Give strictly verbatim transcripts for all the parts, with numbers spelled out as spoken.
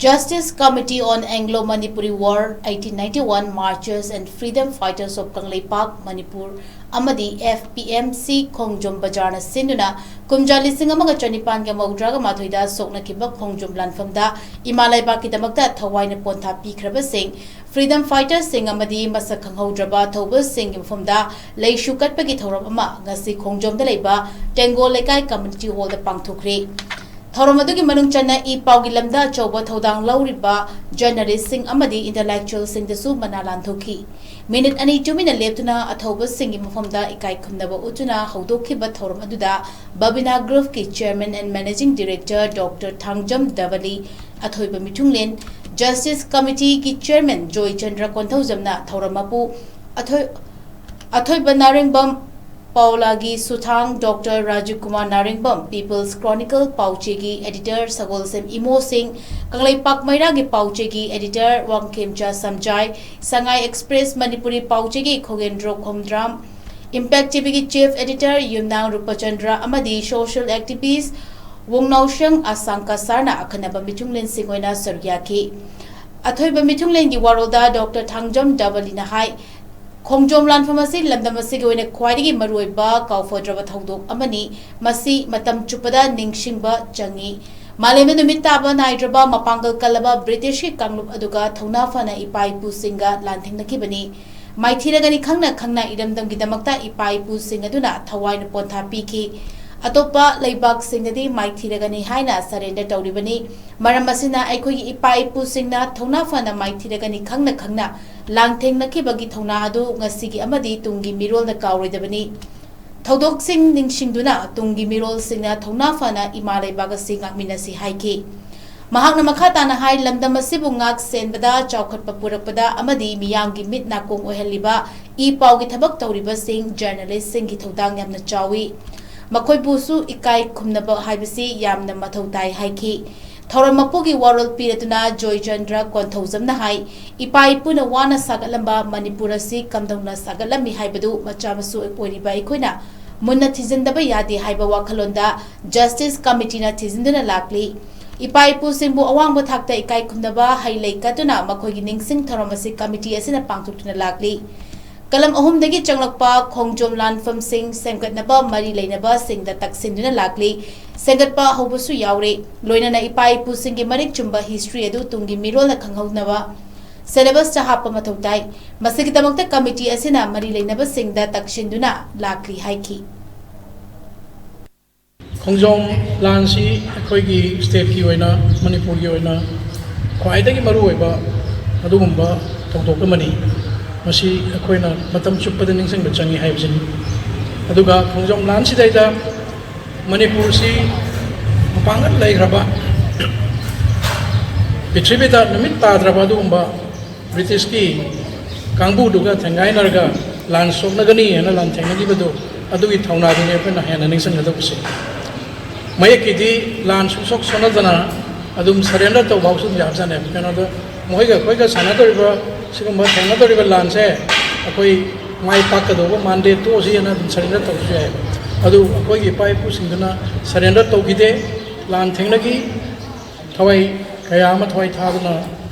Justice Committee on Anglo-Manipuri War, eighteen ninety-one Martyrs and Freedom Fighters of Kangleipak, Manipur ꯑꯃꯗꯤ F P M C ꯈꯣꯡꯖꯣꯝ ꯕꯖꯥꯔꯅ ꯁꯤꯟꯗꯨꯅ ꯀꯨꯝꯖꯥ ꯂꯤꯁꯤꯡ ꯑꯃꯒ ꯆꯅꯤꯄꯥꯟꯒ ꯃꯧꯗ꯭ꯔꯥꯒ ꯃꯥꯊꯣꯏꯗ ꯁꯣꯛꯅꯈꯤꯕ ꯈꯣꯡꯖꯣꯝ ꯂꯥꯟꯐꯝꯗ ꯏꯃꯥ ꯂꯩꯕꯥꯛꯀꯤꯗꯃꯛꯇ ꯊꯋꯥꯏꯅ ꯄꯣꯟꯊꯥ ꯄꯤꯈ꯭ꯔꯕꯁꯤꯡ, freedom fightersꯁꯤꯡ ꯑꯃꯗꯤ ꯃꯁꯛ ꯈꯪꯍꯧꯗ꯭ꯔꯕ ꯊꯧꯕꯁꯤꯡꯒꯤ ꯃꯐꯝꯗ ꯂꯩꯁꯨ ꯀꯠꯄꯒꯤ ꯊꯧꯔꯝ ꯑꯃ ꯉꯁꯤ ꯈꯣꯡꯖꯣꯝꯗ ꯂꯩꯕ ꯇꯦꯡꯒꯣꯜ ꯂꯩꯀꯥꯏ community hallꯗ ꯄꯥꯡꯊꯣꯛꯈ꯭ꯔꯦ꯫ ꯊꯧꯔꯝ ꯑꯗꯨꯒꯤ ꯃꯅꯨꯡ ꯆꯟꯅ ꯏ ꯄꯥꯎꯒꯤ ꯂꯝꯗ ꯑꯆꯧꯕ ꯊꯧꯗꯥꯡ ꯂꯧꯔꯤꯕ journalistꯁꯤꯡ ꯑꯃꯗꯤ intellectualꯁꯤꯡꯗꯁꯨ ꯃꯅꯥ ꯂꯥꯟꯊꯣꯛꯈꯤ꯫ ꯃꯤꯅꯤꯠ ꯑꯅꯤ ꯇꯨꯃꯤꯟꯅ ꯂꯦꯞꯇꯨꯅ ꯑꯊꯧꯕꯁꯤꯡꯒꯤ ꯃꯐꯝꯗ ꯏꯀꯥꯏ ꯈꯨꯝꯅꯕ ꯎꯠꯇꯨꯅ ꯍꯧꯗꯣꯛꯈꯤꯕ ꯊꯧꯔꯝ ꯑꯗꯨꯗ Babina Groupꯀꯤ Chairman and Managing Director Doctor Thangjam ꯗꯕꯂꯤ, ꯑꯊꯣꯏꯕ ꯃꯤꯊꯨꯡꯂꯦꯟ, Justice Committeeꯒꯤ Chairman ꯖꯣꯏꯆꯟꯗ꯭ꯔ ꯀꯣꯟꯊꯧꯖꯝꯅ ꯊꯧꯔꯝ ꯃꯄꯨ, ꯑꯊꯣꯏ-, ꯑꯊꯣꯏꯕ ꯅꯥꯔꯦꯡꯕꯝ, ꯄꯥꯎꯂꯥꯒꯤ ꯁꯨꯊꯥꯡ ꯗꯣꯛꯇꯔ ꯔꯥꯖꯤꯕ ꯀꯨꯃꯥꯔ ꯅꯥꯔꯦꯡꯕꯝ, People's Chronicle ꯄꯥꯎꯆꯦꯒꯤ editor ꯁꯒꯣꯜꯁꯦꯝ ꯏꯃꯣ ꯁꯤꯡ, ꯀꯪꯂꯩꯄꯥꯛ ꯃꯩꯔꯥꯒꯤ ꯄꯥꯎꯆꯦꯒꯤ editor ꯋꯥꯡꯈꯦꯝꯆꯥ ꯁꯝꯖꯥꯏ, ꯁꯉꯥꯏ Express Manipuri ꯄꯥꯎꯆꯦꯒꯤ ꯈꯣꯒꯦꯟꯗ꯭ꯔꯣ Khomdram, Impact TVꯒꯤ chief editor ꯌꯨꯝꯅꯥꯝ ꯔꯨꯄꯆꯟꯗ꯭ꯔ ꯑꯃꯗꯤ social activist ꯋꯣꯡꯅꯥꯎꯁꯪ ꯑꯁꯥꯡꯀ ꯁꯥꯔꯅ ꯑꯈꯟꯅꯕ ꯃꯤꯊꯨꯡꯂꯦꯟꯁꯤꯡ ꯑꯣꯏꯅ ꯁꯔꯨꯛ ꯌꯥꯈꯤ꯫ ꯑꯊꯣꯏꯕ ꯃꯤꯊꯨꯡꯂꯦꯟꯒꯤ ꯋꯥꯔꯣꯜꯗ ꯗꯣꯛꯇꯔ ꯊꯥꯡꯖꯝ ꯗꯕꯂꯤꯅ ꯍꯥꯏ, ꯈꯣꯡꯖꯣꯝ ꯂꯥꯟꯐꯝ ꯑꯁꯤ ꯂꯝꯗꯝ ꯑꯁꯤꯒꯤ ꯑꯣꯏꯅ ꯈ꯭ꯋꯥꯏꯗꯒꯤ ꯃꯔꯨꯑꯣꯏꯕ ꯀꯥꯎꯐꯗ꯭ꯔꯕ ꯊꯧꯗꯣꯛ ꯑꯃꯅꯤ꯫ ꯃꯁꯤ ꯃꯇꯝ ꯆꯨꯞꯄꯗ ꯅꯤꯡꯁꯤꯡꯕ ꯆꯪꯏ꯫ ꯃꯥꯂꯦꯝꯗ ꯅꯨꯃꯤꯠ ꯇꯥꯕ ꯅꯥꯏꯗ꯭ꯔꯕ ꯃꯄꯥꯡꯒꯜ ꯀꯜꯂꯕ ꯕ꯭ꯔꯤꯇꯤꯁꯀꯤ ꯀꯥꯡꯂꯨꯞ ꯑꯗꯨꯒ ꯊꯧꯅꯥ ꯐꯅ ꯏꯄꯥ ꯏꯄꯨꯁꯤꯡꯒ ꯂꯥꯟꯊꯦꯡꯅꯈꯤꯕꯅꯤ꯫ ꯃꯥꯏꯊꯤꯔꯒꯅꯤ ꯈꯪꯅ ꯈꯪꯅ ꯏꯔꯝꯗꯝꯒꯤꯗꯃꯛꯇ ꯏꯄꯥ ꯏꯄꯨꯁꯤꯡ ꯑꯗꯨꯅ ꯊꯋꯥꯏꯅ ꯄꯣꯟꯊꯥ ꯄꯤꯈꯤ꯫ ꯑꯇꯣꯞꯄ ꯂꯩꯕꯥꯛꯁꯤꯡꯅꯗꯤ ꯃꯥꯏꯊꯤꯔꯒꯅꯤ ꯍꯥꯏꯅ surrender ꯇꯧꯔꯤꯕꯅꯤ꯫ ꯃꯔꯝ ꯑꯁꯤꯅ ꯑꯩꯈꯣꯏꯒꯤ ꯏꯄꯥ ꯏꯄꯨꯁꯤꯡꯅ ꯊꯧꯅꯥ ꯐꯅ ꯃꯥꯏꯊꯤꯔꯒꯅꯤ ꯈꯪꯅ ꯈꯪꯅ ꯂꯥꯟꯊꯦꯡꯅꯈꯤꯕꯒꯤ ꯊꯧꯅꯥ ꯑꯗꯨ ꯉꯁꯤꯒꯤ ꯑꯃꯗꯤ ꯇꯨꯡꯒꯤ ꯃꯤꯔꯣꯜꯅ ꯀꯥꯎꯔꯣꯏꯗꯕꯅꯤ꯫ ꯊꯧꯗꯣꯛꯁꯤꯡ ꯅꯤꯡꯁꯤꯡꯗꯨꯅ ꯇꯨꯡꯒꯤ ꯃꯤꯔꯣꯜꯁꯤꯡꯅ ꯊꯧꯅꯥ ꯐꯅ ꯏꯃꯥ ꯂꯩꯕꯥꯛ ꯑꯁꯤ ꯉꯥꯛꯃꯤꯟꯅꯁꯤ ꯍꯥꯏꯈꯤ꯫ ꯃꯍꯥꯛꯅ ꯃꯈꯥ ꯇꯥꯅ ꯍꯥꯏ, ꯂꯝꯗꯝ ꯑꯁꯤꯕꯨ ꯉꯥꯛ ꯁꯦꯟꯕꯗ, ꯆꯥꯎꯈꯠꯄ ꯄꯨꯔꯛꯄꯗ ꯑꯃꯗꯤ ꯃꯤꯌꯥꯝꯒꯤ ꯃꯤꯠ ꯅꯥꯀꯣꯡ ꯑꯣꯏꯍꯜꯂꯤꯕ ꯏ ꯄꯥꯎꯒꯤ ꯊꯕꯛ ꯇꯧꯔꯤꯕꯁꯤꯡ, journalistꯁꯤꯡꯒꯤ ꯊꯧꯗꯥꯡ ꯌꯥꯝꯅ ꯆꯥꯎꯏ꯫ ꯃꯈꯣꯏꯕꯨꯁꯨ ꯏꯀꯥꯏ ꯈꯨꯝꯅꯕ ꯍꯥꯏꯕꯁꯤ ꯌꯥꯝꯅ ꯃꯊꯧ ꯇꯥꯏ ꯍꯥꯏꯈꯤ꯫ ꯊꯧꯔꯝ ꯃꯄꯨꯒꯤ ꯋꯥꯔꯣꯜ ꯄꯤꯔꯗꯨꯅ ꯖꯣꯏꯆꯟꯗ꯭ꯔ ꯀꯣꯟꯊꯧꯖꯝꯅ ꯍꯥꯏ, ꯏꯄꯥ ꯏꯄꯨꯅ ꯋꯥꯅ ꯁꯥꯒꯠꯂꯝꯕ ꯃꯅꯤꯄꯨꯔ ꯑꯁꯤ ꯀꯝꯗꯧꯅ ꯁꯥꯒꯠꯂꯝꯃꯤ ꯍꯥꯏꯕꯗꯨ ꯃꯆꯥ ꯃꯁꯨ ꯑꯣꯏꯔꯤꯕ ꯑꯩꯈꯣꯏꯅ ꯃꯨꯟꯅ ꯊꯤꯖꯤꯟꯗꯕ ꯌꯥꯗꯦ ꯍꯥꯏꯕ ꯋꯥꯈꯜꯂꯣꯟꯗ Justice Committeeꯅ ꯊꯤꯖꯤꯟꯗꯨꯅ ꯂꯥꯛꯂꯤ꯫ ꯏꯄꯥ ꯏꯄꯨꯁꯤꯡꯕꯨ ꯑꯋꯥꯡꯕ ꯊꯥꯛꯇ ꯏꯀꯥꯏ ꯈꯨꯝꯅꯕ ꯍꯩ ꯂꯩ ꯀꯠꯇꯨꯅ ꯃꯈꯣꯏꯒꯤ ꯅꯤꯡꯁꯤꯡ ꯊꯧꯔꯝ ꯑꯁꯤ ꯀꯃꯤꯇꯤ ꯑꯁꯤꯅ ꯄꯥꯡꯊꯣꯛꯇꯨꯅ ꯂꯥꯛꯂꯤ꯫ ꯀꯂꯝ ꯑꯍꯨꯝꯗꯒꯤ ꯆꯪꯂꯛꯄ ꯈꯣꯡꯖꯣꯝ ꯂꯥꯟꯐꯝꯁꯤꯡ ꯁꯦꯝꯒꯠꯅꯕ ꯃꯔꯤ ꯂꯩꯅꯕꯁꯤꯡꯗ ꯇꯛꯁꯤꯟꯗꯨꯅ ꯂꯥꯛꯂꯤ꯫ ꯁꯦꯝꯒꯠꯄ ꯍꯧꯕꯁꯨ ꯌꯥꯎꯔꯦ꯫ ꯂꯣꯏꯅꯅ ꯏꯄꯥ ꯏꯄꯨꯁꯤꯡꯒꯤ ꯃꯔꯤꯛ ꯆꯨꯝꯕ ꯍꯤꯁꯇ꯭ꯔꯤ ꯑꯗꯨ ꯇꯨꯡꯒꯤ ꯃꯤꯔꯣꯜꯅ ꯈꯪꯍꯧꯅꯕ ꯁꯦꯂꯦꯕꯁꯇ ꯍꯥꯞꯄ ꯃꯊꯧ ꯇꯥꯏ꯫ ꯃꯁꯤꯒꯤꯗꯃꯛꯇ ꯀꯃꯤꯇꯤ ꯑꯁꯤꯅ ꯃꯔꯤ ꯂꯩꯅꯕꯁꯤꯡꯗ ꯇꯛꯁꯤꯟꯗꯨꯅ ꯂꯥꯛꯂꯤ ꯍꯥꯏꯈꯤ꯫ ꯈꯣꯡꯖꯣꯝ ꯂꯥꯟꯁꯤ ꯑꯩꯈꯣꯏꯒꯤ ꯁ꯭ꯇꯦꯠꯀꯤ ꯑꯣꯏꯅ, ꯃꯅꯤꯄꯨꯔꯒꯤ ꯑꯣꯏꯅ ꯈ꯭ꯋꯥꯏꯗꯒꯤ ꯃꯔꯨꯑꯣꯏꯕ ꯑꯗꯨꯒꯨꯝꯕ ꯊꯧꯗꯣꯛ ꯑꯃꯅꯤ꯫ ꯃꯁꯤ ꯑꯩꯈꯣꯏꯅ ꯃꯇꯝ ꯆꯨꯞꯄꯗ ꯅꯤꯡꯁꯤꯡꯕ ꯆꯪꯏ ꯍꯥꯏꯕꯁꯤꯅꯤ꯫ ꯑꯗꯨꯒ ꯈꯣꯡꯖꯣꯝ ꯂꯥꯟꯁꯤꯗꯩꯗ ꯃꯅꯤꯄꯨꯔꯁꯤ ꯃꯄꯥꯡꯒꯜ ꯂꯩꯈ꯭ꯔꯕ, ꯄ꯭ꯔꯤꯊꯤꯕꯤꯗ ꯅꯨꯃꯤꯠ ꯇꯥꯗ꯭ꯔꯕ ꯑꯗꯨꯒꯨꯝꯕ ꯕ꯭ꯔꯤꯇꯤꯁꯀꯤ ꯀꯥꯡꯕꯨꯗꯨꯒ ꯊꯦꯡꯒꯥꯏꯅꯔꯒ ꯂꯥꯟ ꯁꯣꯛꯅꯒꯅꯤ ꯍꯥꯏꯅ ꯂꯥꯟꯊꯦꯡꯅꯈꯤꯕꯗꯨ, ꯑꯗꯨꯒꯤ ꯊꯧꯅꯥꯗꯨꯅꯤ ꯑꯩꯈꯣꯏꯅ ꯍꯦꯟꯅ ꯅꯤꯡꯁꯤꯡꯒꯗꯧꯕꯁꯦ꯫ ꯃꯌꯦꯛꯀꯤꯗꯤ ꯂꯥꯟ ꯁꯨꯡꯁꯣꯛ ꯁꯣꯛꯅꯗꯅ ꯑꯗꯨꯝ ꯁꯔꯦꯟꯗꯔ ꯇꯧꯕ ꯐꯥꯎꯁꯨ ꯑꯗꯨꯝ ꯌꯥꯕꯖꯥꯠꯅꯦꯕ꯫ ꯀꯩꯅꯣꯗ ꯃꯈꯣꯏꯒ ꯑꯩꯈꯣꯏꯒ ꯁꯥꯟꯅꯗꯧꯔꯤꯕ, ꯁꯤꯒꯨꯝꯕ ꯊꯦꯡꯅꯗꯧꯔꯤꯕ ꯂꯥꯟꯁꯦ ꯑꯩꯈꯣꯏ ꯃꯥꯏ ꯄꯥꯛꯀꯗꯧꯕ ꯃꯥꯟꯗꯦ, ꯇꯣꯛꯑꯁꯤ ꯍꯥꯏꯅ ꯑꯗꯨꯝ ꯁꯔꯦꯟꯗꯔ ꯇꯧꯕꯁꯨ ꯌꯥꯏꯑꯕ꯫ ꯑꯗꯨ ꯑꯩꯈꯣꯏꯒꯤ ꯏꯄꯥ ꯏꯄꯨꯁꯤꯡꯗꯨꯅ ꯁꯔꯦꯟꯗꯔ ꯇꯧꯈꯤꯗꯦ, ꯂꯥꯟ ꯊꯦꯡꯅꯈꯤ꯫ ꯊꯋꯥꯏ ꯀꯌꯥ ꯑꯃ ꯊꯋꯥꯏ ꯊꯥꯗꯨꯅ,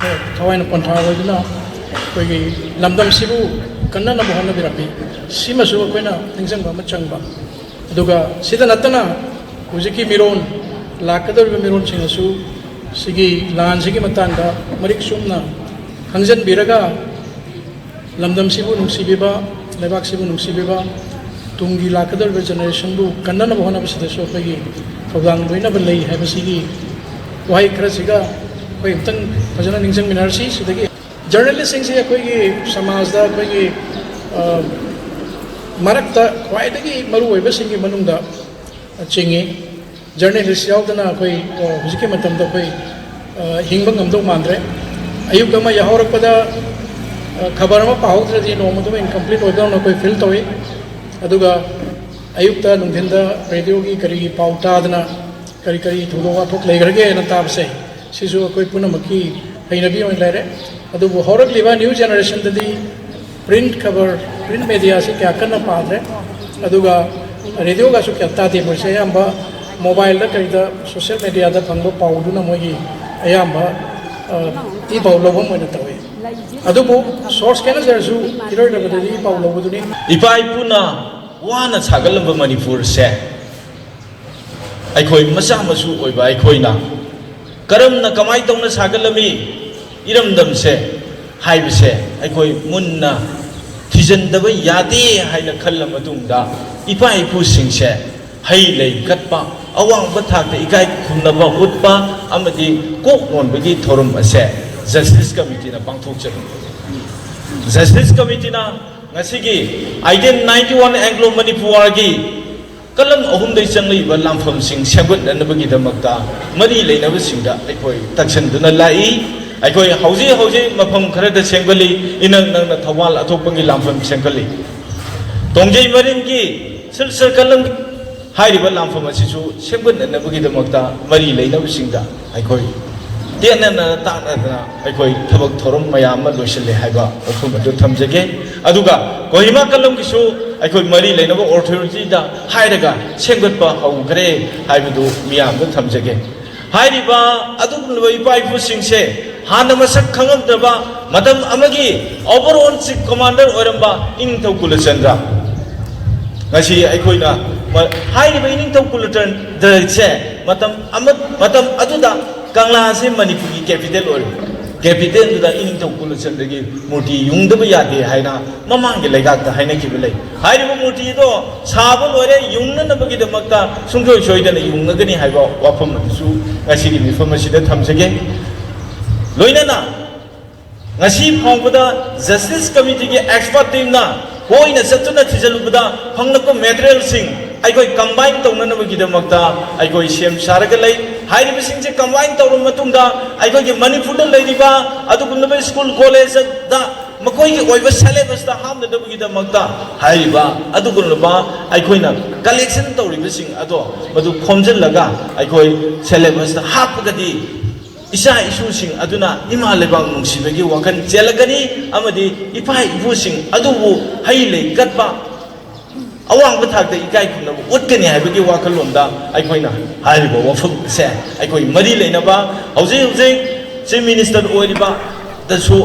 ꯊꯋꯥꯏꯅ ꯄꯣꯟꯊꯥ ꯑꯣꯏꯗꯨꯅ ꯑꯩꯈꯣꯏꯒꯤ ꯂꯝꯗꯝꯁꯤꯕꯨ ꯀꯟꯅꯅꯕ ꯍꯣꯠꯅꯕꯤꯔꯝꯃꯤ꯫ ꯁꯤꯃꯁꯨ ꯑꯩꯈꯣꯏꯅ ꯅꯤꯡꯁꯤꯡꯕ ꯑꯃ ꯆꯪꯕ꯫ ꯑꯗꯨꯒ ꯁꯤꯗ ꯅꯠꯇꯅ ꯍꯧꯖꯤꯛꯀꯤ ꯃꯤꯔꯣꯟ, ꯂꯥꯛꯀꯗꯧꯔꯤꯕ ꯃꯤꯔꯣꯟꯁꯤꯡꯅꯁꯨ ꯁꯤꯒꯤ ꯂꯥꯟꯁꯤꯒꯤ ꯃꯇꯥꯡꯗ ꯃꯔꯤꯛ ꯆꯨꯝꯅ ꯈꯪꯖꯤꯟꯕꯤꯔꯒ, ꯂꯝꯗꯝꯁꯤꯕꯨ ꯅꯨꯡꯁꯤꯕꯤꯕ, ꯂꯩꯕꯥꯛꯁꯤꯕꯨ ꯅꯨꯡꯁꯤꯕꯤꯕ, ꯇꯨꯡꯒꯤ ꯂꯥꯛꯀꯗꯧꯔꯤꯕ ꯖꯦꯅꯦꯔꯦꯁꯟꯕꯨ ꯀꯟꯅꯅꯕ ꯍꯣꯠꯅꯕꯁꯤꯗꯁꯨ ꯑꯩꯈꯣꯏꯒꯤ ꯊꯧꯗꯥꯡ ꯂꯣꯏꯅꯕ ꯂꯩ ꯍꯥꯏꯕꯁꯤꯒꯤ ꯋꯥꯍꯩ ꯈꯔꯁꯤꯒ ꯑꯩꯈꯣꯏ ꯑꯃꯨꯛꯇꯪ ꯐꯖꯅ ꯅꯤꯡꯁꯤꯡꯃꯤꯟꯅꯔꯁꯤ꯫ ꯁꯤꯗꯒꯤ ꯖꯔꯅꯦꯂꯤꯁꯁꯤꯡꯁꯤ ꯑꯩꯈꯣꯏꯒꯤ ꯁꯃꯥꯖꯗ ꯑꯩꯈꯣꯏꯒꯤ, ꯑ, ꯃꯔꯛꯇ ꯈ꯭ꯋꯥꯏꯗꯒꯤ ꯃꯔꯨꯑꯣꯏꯕꯁꯤꯡꯒꯤ ꯃꯅꯨꯡꯗ ꯆꯤꯡꯏ꯫ ꯖꯔꯅꯦꯂꯤꯁ ꯌꯥꯎꯗꯅ ꯑꯩꯈꯣꯏ, ꯑ, ꯍꯧꯖꯤꯛꯀꯤ ꯃꯇꯝꯗ ꯑꯩꯈꯣꯏ, ꯑ, ꯍꯤꯡꯕ ꯉꯝꯗꯧ ꯃꯥꯟꯗ꯭ꯔꯦ꯫ ꯑꯌꯨꯛ ꯑꯃ ꯌꯥꯍꯧꯔꯛꯄꯗ, ꯑ, ꯈꯕꯔ ꯑꯃ ꯄꯥꯍꯧꯗ꯭ꯔꯗꯤ ꯅꯣꯡꯃꯗꯨꯃ ꯏꯟꯀꯝꯄ꯭ꯂꯤꯠ ꯑꯣꯏꯗꯧꯅ ꯑꯩꯈꯣꯏ ꯐꯤꯜ ꯇꯧꯏ꯫ ꯑꯗꯨꯒ ꯑꯌꯨꯛꯇ ꯅꯨꯡꯊꯤꯟꯗ ꯔꯦꯗꯤꯑꯣꯒꯤ ꯀꯔꯤꯒꯤ ꯄꯥꯎ ꯇꯥꯗꯅ ꯀꯔꯤ ꯀꯔꯤ ꯊꯧꯗꯣꯛ ꯋꯥꯊꯣꯛ ꯂꯩꯈ꯭ꯔꯒꯦꯅ ꯇꯥꯕꯁꯦ, ꯁꯤꯁꯨ ꯑꯩꯈꯣꯏ ꯄꯨꯝꯅꯃꯛꯀꯤ ꯍꯩꯅꯕꯤ ꯑꯣꯏꯅ ꯂꯩꯔꯦ꯫ ꯑꯗꯨꯕꯨ ꯍꯧꯔꯛꯂꯤꯕ ꯅ꯭ꯌꯨ ꯖꯦꯅꯦꯔꯦꯁꯟꯗꯗꯤ ꯄ꯭ꯔꯤꯟꯠ ꯈꯕꯔ, ꯄ꯭ꯔꯤꯟꯠ ꯃꯦꯗꯤꯌꯥꯁꯤ ꯀꯌꯥ ꯀꯟꯅ ꯄꯥꯗ꯭ꯔꯦ꯫ ꯑꯗꯨꯒ ꯔꯦꯗꯤꯑꯣꯒꯁꯨ ꯀꯌꯥ ꯇꯥꯗꯦ꯫ ꯃꯣꯏꯁꯦ ꯑꯌꯥꯝꯕ ꯃꯣꯕꯥꯏꯜꯗ ꯀꯩꯗ ꯁꯣꯁꯤꯌꯦꯜ ꯃꯦꯗꯤꯌꯥꯗ ꯐꯪꯕ ꯄꯥꯎꯗꯨꯅ ꯃꯣꯏꯒꯤ ꯑꯌꯥꯝꯕ, ꯑ, ꯏ ꯄꯥꯎ ꯂꯧꯐꯝ ꯑꯣꯏꯅ ꯇꯧꯏ꯫ ꯑꯗꯨꯕꯨ ꯁꯣꯔꯁ ꯈꯦꯠꯅꯖꯔꯁꯨ ꯏꯔꯣꯏꯅꯕꯗꯗꯤ ꯏ ꯄꯥꯎ ꯂꯧꯕꯗꯨꯅꯤ꯫ ꯏꯄꯥ ꯏꯄꯨꯅ ꯋꯥꯅ ꯁꯥꯒꯠꯂꯝꯕ ꯃꯅꯤꯄꯨꯔꯁꯦ ꯑꯩꯈꯣꯏ ꯃꯆꯥ ꯃꯁꯨ ꯑꯣꯏꯕ ꯑꯩꯈꯣꯏꯅ ꯀꯔꯝꯅ, ꯀꯃꯥꯏꯅ ꯇꯧꯅ ꯁꯥꯒꯠꯂꯝꯃꯤ, ꯏꯔꯝꯗꯝꯁꯦ ꯍꯥꯏꯕꯁꯦ ꯑꯩꯈꯣꯏ ꯃꯨꯟꯅ ꯊꯤꯖꯤꯟꯗꯕ ꯌꯥꯗꯦ ꯍꯥꯏꯅ ꯈꯜꯂ ꯃꯇꯨꯡꯗ, ꯏꯄꯥ ꯏꯄꯨꯁꯤꯡꯁꯦ ꯍꯩ ꯂꯩ ꯀꯠꯄ, ꯑꯋꯥꯡꯕ ꯊꯥꯛꯇ ꯏꯀꯥꯏ ꯈꯨꯝꯅꯕ ꯎꯠꯄ ꯑꯃꯗꯤ ꯀꯣꯛ ꯅꯣꯟꯕꯒꯤ ꯊꯧꯔꯝ ꯑꯁꯦ ꯖꯁꯇꯤꯁ ꯀꯃꯤꯇꯤꯅ ꯄꯥꯡꯊꯣꯛꯆꯔꯤ꯫ ꯖꯁꯇꯤꯁ ꯀꯃꯤꯇꯤꯅ ꯉꯁꯤꯒꯤ ꯑꯥꯏꯇꯤꯟ ꯅꯥꯏꯟꯇꯤ ꯋꯥꯟ ꯑꯦꯡꯒ꯭ꯂꯣ ꯃꯅꯤꯄꯨꯔꯒꯤ ꯀꯂꯝ ꯑꯍꯨꯝꯗꯒꯤ ꯆꯪꯂꯛꯏꯕ ꯂꯥꯟꯐꯝꯁꯤꯡ ꯁꯦꯝꯒꯠꯅꯅꯕꯒꯤꯗꯃꯛꯇ ꯃꯔꯤ ꯂꯩꯅꯕꯁꯤꯡꯗ ꯑꯩꯈꯣꯏ ꯇꯛꯁꯤꯟꯗꯨꯅ ꯂꯥꯛꯏ꯫ ꯑꯩꯈꯣꯏ ꯍꯧꯖꯤꯛ ꯍꯧꯖꯤꯛ ꯃꯐꯝ ꯈꯔꯗ ꯁꯦꯝꯒꯠꯂꯤ, ꯏꯅꯛ ꯅꯛꯅ ꯊꯧꯕꯥꯜ ꯑꯊꯣꯛꯄꯒꯤ ꯂꯥꯟꯐꯝ ꯁꯦꯝꯒꯠꯂꯤ꯫ ꯇꯣꯡꯖꯩ ꯃꯔꯤꯟꯒꯤ ꯁꯤꯜꯆꯔ ꯀꯂꯝ ꯍꯥꯏꯔꯤꯕ ꯂꯥꯟꯐꯝ ꯑꯁꯤꯁꯨ ꯁꯦꯝꯒꯠꯅꯅꯕꯒꯤꯗꯃꯛꯇ ꯃꯔꯤ ꯂꯩꯅꯕꯁꯤꯡꯗ ꯑꯩꯈꯣꯏ ꯇꯦꯠꯅꯅ ꯇꯥꯛꯅꯗꯅ ꯑꯩꯈꯣꯏ ꯊꯕꯛ ꯊꯧꯔꯝ ꯃꯌꯥꯝ ꯑꯃ ꯂꯣꯏꯁꯤꯜꯂꯦ ꯍꯥꯏꯕ ꯋꯥꯐꯝ ꯑꯗꯨ ꯊꯝꯖꯒꯦ꯫ ꯑꯗꯨꯒ ꯀꯣꯍꯤꯃꯥ ꯀꯂꯝꯒꯤꯁꯨ ꯑꯩꯈꯣꯏ ꯃꯔꯤ ꯂꯩꯅꯕ ꯑꯣꯊꯣꯔꯤꯇꯤꯗ ꯍꯥꯏꯔꯒ ꯁꯦꯝꯒꯠꯄ ꯍꯧꯈ꯭ꯔꯦ ꯍꯥꯏꯕꯗꯨ ꯃꯤꯌꯥꯝꯗ ꯊꯝꯖꯒꯦ꯫ ꯍꯥꯏꯔꯤꯕ ꯑꯗꯨꯒꯨꯝꯂꯕ ꯏꯄꯥ ꯏꯄꯨꯁꯤꯡꯁꯦ ꯍꯥꯟꯅ ꯃꯁꯛ ꯈꯪꯉꯝꯗ꯭ꯔꯕ ꯃꯇꯝ ꯑꯃꯒꯤ overall chief commander ꯑꯣꯏꯔꯝꯕ ꯏꯅꯤꯡꯊꯧ ꯀꯨꯂꯆꯟꯗ꯭ꯔ, ꯉꯁꯤ ꯑꯩꯈꯣꯏꯅ ꯃ-, ꯍꯥꯏꯔꯤꯕ ꯏꯅꯤꯡꯊꯧ ꯀꯨꯂꯆꯟꯗ꯭ꯔꯁꯦ ꯃꯇꯝ ꯑꯃ, ꯃꯇꯝ ꯑꯗꯨꯗ ꯀꯪꯂꯥꯁꯦ ꯃꯅꯤꯄꯨꯔꯒꯤ capital ꯑꯣꯏꯔꯝꯃꯤ꯫ Capitalꯗꯨꯗ ꯏꯅꯤꯡꯊꯧ ꯀꯨꯂꯆꯟꯗ꯭ꯔꯒꯤ ꯃꯨꯔꯇꯤ ꯌꯨꯡꯗꯕ ꯌꯥꯗꯦ ꯍꯥꯏꯅ ꯃꯃꯥꯡꯒꯤ ꯂꯩꯉꯥꯛꯇ ꯍꯥꯏꯅꯈꯤꯕ ꯂꯩ꯫ ꯍꯥꯏꯔꯤꯕ ꯃꯨꯔꯇꯤ ꯑꯗꯣ ꯁꯥꯕ ꯂꯣꯏꯔꯦ, ꯌꯨꯡꯅꯅꯕꯒꯤꯗꯃꯛꯇ ꯁꯨꯡꯁꯣꯏ ꯁꯣꯏꯗꯅ ꯌꯨꯡꯉꯒꯅꯤ ꯍꯥꯏꯕ ꯋꯥꯐꯝ ꯑꯗꯨꯁꯨ ꯉꯁꯤꯒꯤ ꯃꯤꯐꯝ ꯑꯁꯤꯗ ꯊꯝꯖꯒꯦ꯫ ꯂꯣꯏꯅꯅ ꯉꯁꯤ ꯐꯥꯎꯕꯗ ꯖꯁꯇꯤꯁ ꯀꯃꯤꯇꯤꯒꯤ expert teamꯅ ꯀꯣꯏꯅ ꯆꯠꯇꯨꯅ ꯊꯤꯖꯤꯜꯂꯨꯕꯗ ꯐꯪꯂꯛꯄ materialꯁꯤꯡ ꯑꯩꯈꯣꯏ combine ꯇꯧꯅꯅꯕꯒꯤꯗꯃꯛꯇ ꯑꯩꯈꯣꯏ ꯁꯦꯝ ꯁꯥꯔꯒ ꯂꯩ꯫ ꯍꯥꯏꯔꯤꯕꯁꯤꯡꯁꯦ combine ꯇꯧꯔꯕ ꯃꯇꯨꯡꯗ ꯑꯩꯈꯣꯏꯒꯤ ꯃꯅꯤꯄꯨꯔꯗ ꯂꯩꯔꯤꯕ ꯑꯗꯨꯒꯨꯝꯂꯕ school collegeꯗ ꯃꯈꯣꯏꯒꯤ ꯑꯣꯏꯕ syllabusꯇ ꯍꯥꯞꯅꯅꯕꯒꯤꯗꯃꯛꯇ ꯍꯥꯏꯔꯤꯕ ꯑꯗꯨꯒꯨꯝꯂꯕ ꯑꯩꯈꯣꯏꯅ collection ꯇꯧꯔꯤꯕꯁꯤꯡ ꯑꯗꯣ ꯃꯗꯨ ꯈꯣꯝꯖꯤꯜꯂꯒ ꯑꯩꯈꯣꯏ syllabusꯇ ꯍꯥꯞꯄꯒꯗꯤ ꯏꯆꯥ ꯏꯁꯨꯁꯤꯡ ꯑꯗꯨꯅ ꯏꯃꯥ ꯂꯩꯕꯥꯛ ꯅꯨꯡꯁꯤꯕꯒꯤ ꯋꯥꯈꯜ ꯆꯦꯜꯂꯛꯀꯅꯤ ꯑꯃꯗꯤ ꯏꯄꯥ ꯏꯄꯨꯁꯤꯡ ꯑꯗꯨꯕꯨ ꯍꯩ ꯂꯩ ꯀꯠꯄ, ꯑꯋꯥꯡꯕ ꯊꯥꯛꯇ ꯏꯀꯥꯏ ꯈꯨꯝꯅꯕ ꯎꯠꯀꯅꯤ ꯍꯥꯏꯕꯒꯤ ꯋꯥꯈꯜꯂꯣꯟꯗ ꯑꯩꯈꯣꯏꯅ ꯍꯥꯏꯔꯤꯕ ꯋꯥꯐꯝ ꯑꯁꯦ ꯑꯩꯈꯣꯏ ꯃꯔꯤ ꯂꯩꯅꯕ ꯍꯧꯖꯤꯛ ꯍꯧꯖꯤꯛ Chief Minister ꯑꯣꯏꯔꯤꯕꯗꯁꯨ